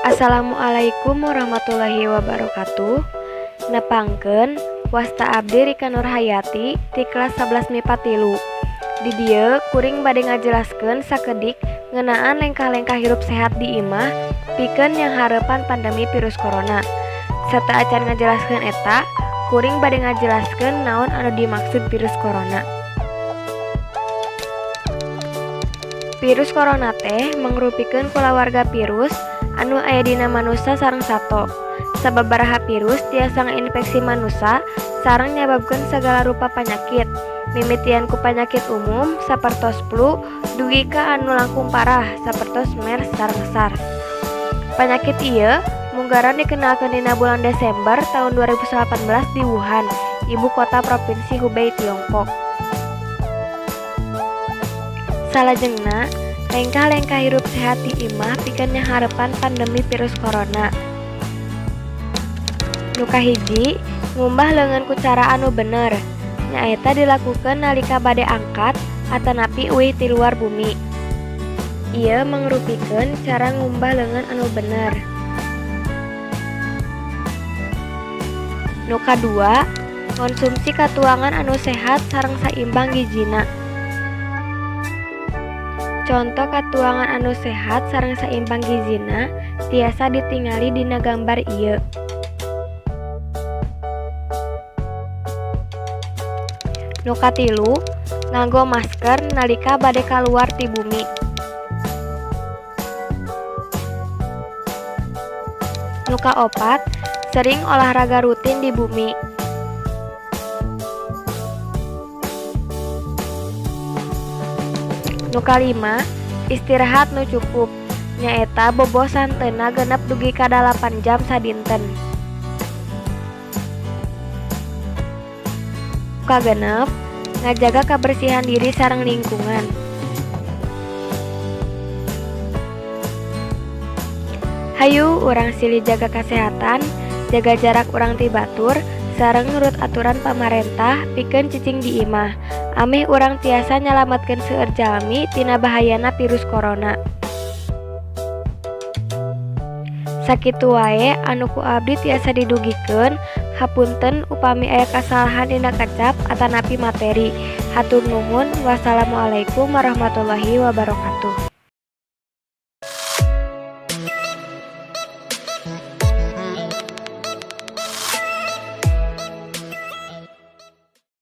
Assalamualaikum warahmatullahi wabarakatuh. Nepangkeun, wasta abdi Rika Nurhayati ti kelas 11 MIPA 3. Di dieu kuring bade ngajelaskeun sakedik ngeunaan lengkah-lengkah hirup sehat di imah pikeun nyanghareupan pandemi virus corona. Sateuacan ngajelaskeun eta, kuring bade ngajelaskeun naon anu dimaksud virus corona. Virus corona teh mangrupikeun kulawarga virus anu aya dina manusa sareng sato. Sababaraha virus tiasa ngainfeksi manusa sareng nyababkeun sagala rupa panyakit, mimitian ku panyakit umum sapertos flu dugi ka anu langkung parah sapertos MERS sareng SARS. Panyakit ieu munggaran dikenalkeun dina bulan Desember taun 2018 di Wuhan, ibu kota Propinsi Hubei, Tiongkok. Salajengna, lengkah-lengkah hirup sehat di imah pikeun nyanghareupan pandemi virus corona. Nu kahiji, ngumbah leungeun ku cara anu bener, nyaeta dilakukeun nalika bade angkat atanapi uih ti luar bumi. Ieu mangrupikeun cara ngumbah leungeun anu bener. Nu kadua, ngonsumsi katuangan anu sehat sareng saimbang gizina. Conto katuangan anu sehat sareng saimbang gizina tiasa ditingali dina gambar ieu. Nu katilu, nganggo masker nalika bade kaluar ti bumi. Nu kaopat, sering olahraga rutin di bumi. Nu kalima, istirahat nu cukup, nyaeta bobo sahenteuna 6 dugi ka 8 jam sadinten. Nu kagenep, ngajaga kabersihan diri sareng lingkungan. Hayu urang silih jaga kasehatan, jaga jarak urang ti batur, sareng nurut aturan pamarentah pikeun cicing di imah, ameh urang tiasa nyalametkeun seueur jalmi tina bahayana virus corona. Sakitu wae anu ku abdi tiasa didugikeun, hapunten upami aya kasalahan dina kecap atanapi materi. Hatur nuhun, wassalamualaikum warahmatullahi wabarakatuh.